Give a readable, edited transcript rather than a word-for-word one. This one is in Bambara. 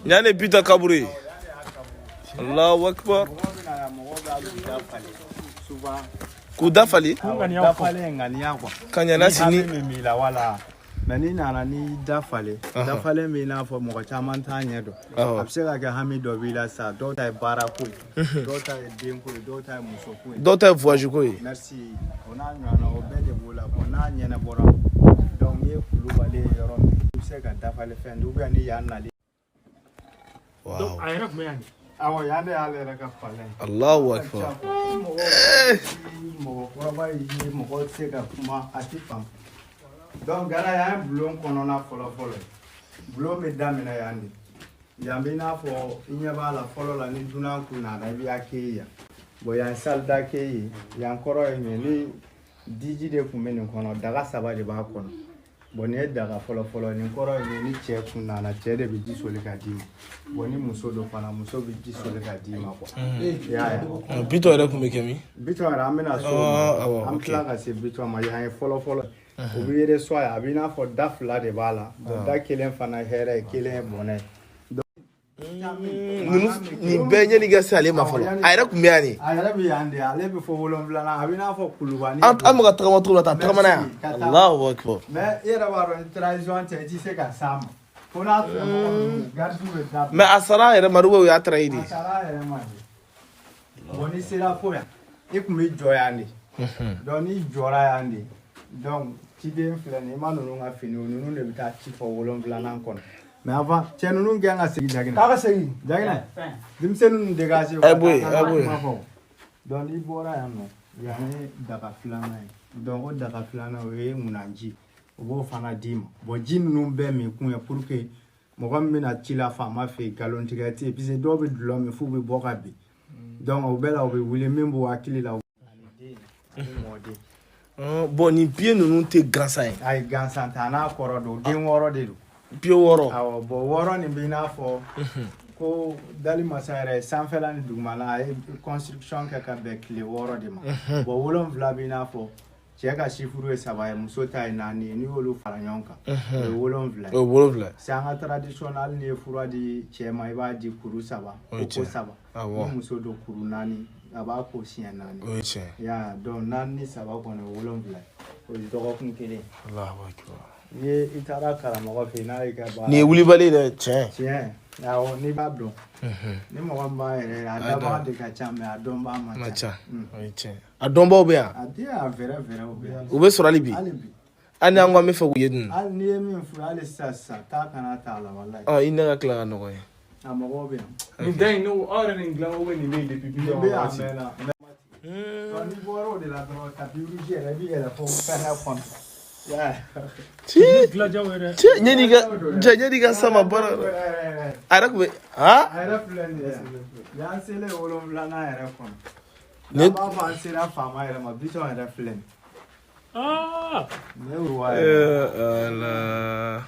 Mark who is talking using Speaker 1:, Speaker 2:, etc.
Speaker 1: Nin ye Bitɔn kaburu ye. Allahu akbar. K'u dafali.
Speaker 2: Dafalen ŋaniya quoi.
Speaker 1: Ka ɲana sini.
Speaker 2: Ni min b'i la wala. Mais n'i nana n'i dafalen, dafalen b'i n'a fɔ mɔgɔ caman t'a ɲɛ dɔn. A bɛ se ka kɛ hami dɔ b'i la sa, dɔw ta ye baara ko ye, dɔw ta ye denko ye, dɔw ta ye muso ko ye.
Speaker 1: Dɔw ta ye voyage ko ye.
Speaker 2: Merci. O n'a ɲɔgɔnna o bɛɛ de b'o la. Bon, n'a ɲɛnabɔra, donc n'i ye kulubali ye yɔrɔ min, i bɛ se ka dafali fɛn di ou bien ni yan nali.
Speaker 1: Waaw.
Speaker 3: A yɛrɛ tun bɛ yan de.
Speaker 2: Awɔ, yan de y'ale yɛrɛ ka palais ye.
Speaker 1: Allahu akbar.
Speaker 2: Mɔgɔkɔrɔba ye, mɔgɔ tɛ se ka kuma, a ti faamu. Donc gara yan ye bulon kɔnɔna fɔlɔ fɔlɔ ye. Bulon bɛ daminɛ yan de. Yan bɛ i n'a fɔ i ɲɛ b'a la fɔlɔ la, ni dunan kun nana, i bɛ accueilli yan. Bon, yan salle d'accueil ye. Yan kɔrɔ ye min ye, ni diji de tun bɛ nin kɔnɔ, daga saba de b'a kɔnɔ. Bon, nin ye daga fɔlɔ fɔlɔ. Nin kɔrɔ ye min ye, ni cɛ kun nana, cɛ de bɛ ji soli ka d'i ma. Bon, ni muso don fana, muso bɛ ji soli ka d'i ma quoi. I y'a ye?
Speaker 1: Bitɔn yɛrɛ tun bɛ kɛ min?
Speaker 2: Bitɔn yɛrɛ, an bɛna se o ma.
Speaker 1: Awɔ,
Speaker 2: an bɛ tila ka se bitɔn ma. Yan ye fɔlɔ fɔlɔ, o bɛ reçoit yan. A bɛ i n'a fɔ da fila de b'a la. Bon, da kelen fana hɛrɛ ye, kelen ye bɔnɛ ye.
Speaker 1: Ninnu nin bɛɛ ɲɛni ka se ale ma fɔlɔ. A yɛrɛ tun bɛ yan de.
Speaker 2: A yɛrɛ bɛ yan de, ale bɛ fɔ wolonfilanan, a bɛ i n'a fɔ kulubani.
Speaker 1: An bɛ ka tagama cogo min na tan, tagama na yan.
Speaker 2: Merci, ka taa.
Speaker 1: Allahu akbar.
Speaker 2: Mais i yɛrɛ b'a dɔn, ni trahison tɛ, i tɛ se ka s'a ma fo n'a sɔrɔ mɔgɔ ninnu gardiw bɛ da.
Speaker 1: Mais a sara a yɛrɛ ma, ou bien o y'a trahi de?
Speaker 2: A sara a yɛrɛ ma de. Bon, n'i sera fo yan, i tun bɛ jɔ yan de. Donc n'i jɔra yan de, donc ciden filɛ nin ye, i ma ninnu ka finiw, ninnu de bɛ taa ci fɔ wolonfilanan kɔnɔ. Mais avant, cɛ ninnu gɛn ka segin, Jaginɛ.
Speaker 3: K'a ka segin.
Speaker 2: Jaginɛ, denmisɛnnin ninnu de ka se.
Speaker 1: Ɛ, boyi, ɛ, boyi.
Speaker 2: Donc n'i bɔra yan nɔ, yan ye daga filanan ye. Donc o daga filanan, o ye ŋunanji, o b'o fana d'i ma. Bon, ji ninnu bɛɛ min kun ye pour que mɔgɔ min bɛna ci la faama fɛ yen, nkalontigɛ tɛ yen, parce que dɔw bɛ dulɔ min f'u bɛ bɔ ka bin. Donc o bɛɛ la, u bɛ wuli min b'u hakili la, ani den ani mɔden.
Speaker 1: Bon, nin pieds ninnu tɛ gansan ye.
Speaker 2: Ayi, gansan tɛ, a n'a kɔrɔ don. Den wɔɔrɔ de don.
Speaker 1: Pieds 6.
Speaker 2: Awɔ. Bon, wɔɔrɔ nin bɛ i n'a fɔ ko dali masa yɛrɛ sanfɛla ni dugumala, a ye construction kɛ ka bɛn tile 6 de ma. Bon, 7 bɛ i n'a fɔ cɛ ka chiffre ye saba ye, muso ta ye naani ye. N'i y'olu fara ɲɔgɔn kan, o ye 7
Speaker 1: O
Speaker 2: ye.
Speaker 1: ye 7.
Speaker 2: C'est an ka tradition na, hali n'i ye fura di cɛ ma, i b'a di kuru saba,
Speaker 1: O ye
Speaker 2: ko ko
Speaker 1: tiɲɛ.
Speaker 2: saba.
Speaker 1: Awɔ.
Speaker 2: Ni muso don, kuru naani, a b'a ko siɲɛ naani.
Speaker 1: O ye tiɲɛ.
Speaker 2: Ya, donc naani ni saba kɔni, o ye 7 ye, o ye dɔgɔkun kelen.
Speaker 1: Allahu akbar.
Speaker 2: N'i ye i taara karamɔgɔ fɛ yen, n'a y'i ka baara
Speaker 1: Nin ye wulibali ye dɛ, tiɲɛ.
Speaker 2: Tiɲɛ, awɔ, n'i b'a dɔn, ni mɔgɔ min b'a yɛrɛ ye, a dabaga de ka ca, mais a dɔnbaa man
Speaker 1: Ma
Speaker 2: ca.
Speaker 1: ca. O ye tiɲɛ. A dɔnbaw bɛ yan?
Speaker 2: A den a fɛrɛ fɛrɛw bɛ yan.
Speaker 1: U bɛ sɔrɔ hali bi?
Speaker 2: Hali bi.
Speaker 1: Hali ni an ko an bɛ fɛ k'u ye dun?
Speaker 2: Hali n'i ye min f'u ye hali sisan sisan, taa kana t'a la, walayi.
Speaker 1: Ɔ, i ne ka tila ka nɔgɔ ye.
Speaker 2: A mɔgɔw bɛ yan.
Speaker 3: Nin da in, n'o aw yɛrɛ nin dilan ko nin bɛ yen depuis
Speaker 2: Nin
Speaker 3: Bitɔn
Speaker 2: bɛ yan, a
Speaker 3: waati.
Speaker 2: mɛnna. Donc n'i bɔra o de la dɔrɔn, tapis rouge yɛrɛ, i bɛ yɛlɛ fo fɛnɛ kɔnɔ. Ya.
Speaker 1: Ci.
Speaker 3: Dilanjaw yɛrɛ.
Speaker 1: Cɛ, ɲɛn'i ka cɛ, ɲɛn'i ka sama baara. A yɛrɛ tun bɛ han.
Speaker 2: A yɛrɛ filɛ nin ye yan. Yan selen wolonfilanan yɛrɛ kɔnɔ. N'an b'a fɔ an sera faama yɛrɛ ma, Bitɔn yɛrɛ filɛ nin ye.
Speaker 3: Aa.
Speaker 2: Ne ye wa yɛrɛ.
Speaker 1: Ala.